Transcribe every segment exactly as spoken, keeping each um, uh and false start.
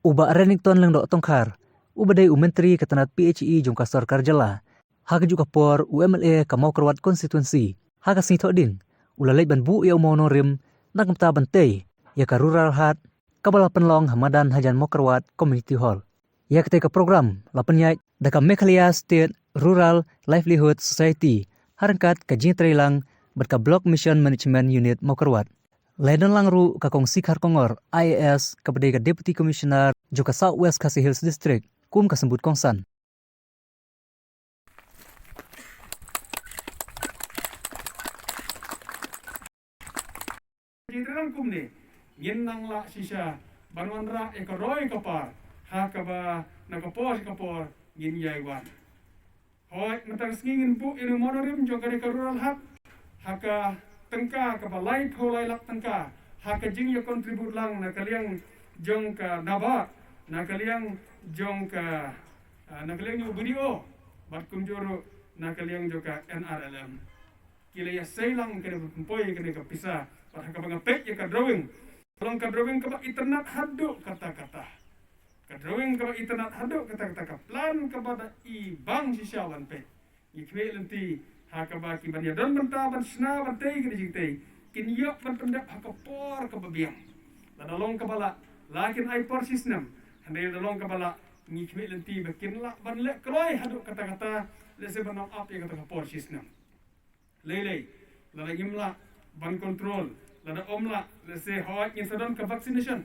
U Bah Renikton Lyngdoh Tongkhar, uba dei u Myntri ka tnat P H E jong ka Sorkar Jylla, ha kajuh ka por u M L A ka Mawkyrwat Constituency, ha ka sngi Thohdieng u la leit ban buh ïa u mawnongrim na ka bynta ban tei ïa ka Rural Haat kaba la pynlong ha madan hajan Mawkyrwat Community Hall. Ïa katei ka program la pynïaid da ka Meghalaya State Rural Livelihood Society ha ryngkat ka jingïatreilang bad ka Block Mission Management Unit Mawkyrwat. La ïadonlang ruh ka Kong Sikhar Kongor, I A S, kaba dei ka Deputy Commissioner jong ka South West Khasi Hills District, kum ka symbud kongsan. Jingtreilang kumne ngin nang lah shisha ban wanrah ïa ka roi ka par ha kaba na ka por sha ka por ngin ïai wan. Hooid, mynta ka sngi ngin buh ïa u mawnongrim jong kane ka Rural Haat ha ka tyngka kaba laiphew lai lak tyngka ha ka jingïa contribute lang na ka liang jong ka NABARD, na ka liang jong ka, ah, na ka liang jong u B D O bad kumjuh ruh na ka liang jong ka N R L M. Ki la ïasei lang kane ba pynpoi kane ka pisa bad ha kaba nga peit ïa ka drawing, ka long ka drawing kaba itynnad haduh katta katta. Ka drawing kaba itynnad haduh katta katta, ka plan kaba da i bang shisha ban peit. Ngi khmih lynti ha kaba ki ban ïadon bynta ban shna ban tei kane jingtei kin ïoh ban pyndep ha ka por kaba biang. Lada long kaba lah la kin ai por shisnem, hynrei lada long kaba lah ngi khmih lynti ba kin lah ban leh kloi haduh katta katta, lehse ban ap ïa kata ka por shisnem. Lei lei, lada ngim lah ban control, lada ym lah, lehse hooid ngin sa don ka vaccination.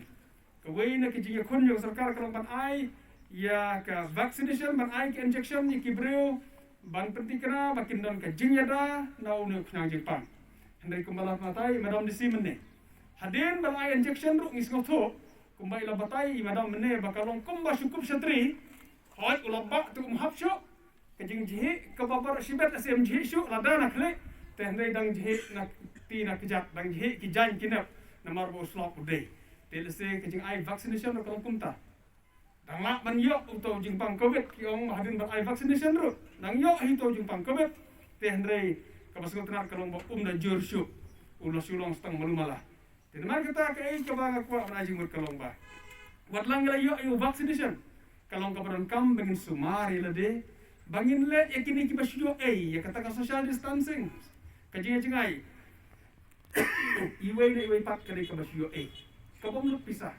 Kawei na ki jingïakhun jong ka sorkar ka long ban ai ïa ka vaccination, ban ai ka injection ïa ki briew ban pynthikna ba kin don ka jingïada na une u khñiang jingpang. Hynrei kumba la batai i madam D C mynne, hadien ba la ai injection ruh ngi sngewthuh, kumba i la batai i madam mynne ba ka long kumba shu kup shatri. Hooid u la bah te um hap shuh. Ka jingjhieh kaba baroh shibit lehse ym jhieh shuh lada na khlieh, te hynrei dang jhieh na kti na kjat, dang jhieh ki jaiñ ki nep namar ba u slap u dei. Te lehse ka jingai vaccination ruh ka long kumta. Dang lah ban ïoh uto u jingpang covid, ki ong hadien ban ai vaccination ruh dang ïoh hi uto u jingpang covid. Te hynrei kaba sngewtynnad ka long ba um da jur shuh, u la shu long tang malu mala. Te namar kata kaei kaba nga kwah ban ai jingmut ka long ba wat la ngi la ïoh ïa u vaccination, ka long kaba donkam ba ngin sumar ïa lade, ba ngin leh ïa kine kiba shu ïoh ei ïa kata ka social distancing, ka jingïa jingai iwei na iwei pat ka dei kaba shu ïoh ei, kaba ym lut pisa.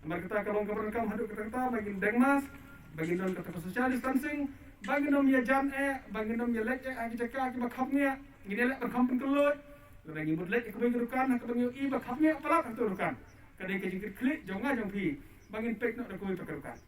Namar kata ka long kaba donkam haduh katta katta ba ngin deng mask, ba ngin don kata ka social distancing, ba ngin ym ïajan eh, ba ngin ym ïaleit eh ha ki jaka kiba khapngiah, ngin ïaleh ban kham pynkylloi. Lada ngi mut leit ïa kawei ka dukan ha kaba ngi ïohi ba khapngiah palat ha kato ka dukan, ka dei ka jingkitkhlieh jong nga jong phi ba ngin peit noh da kawei pat ka dukan.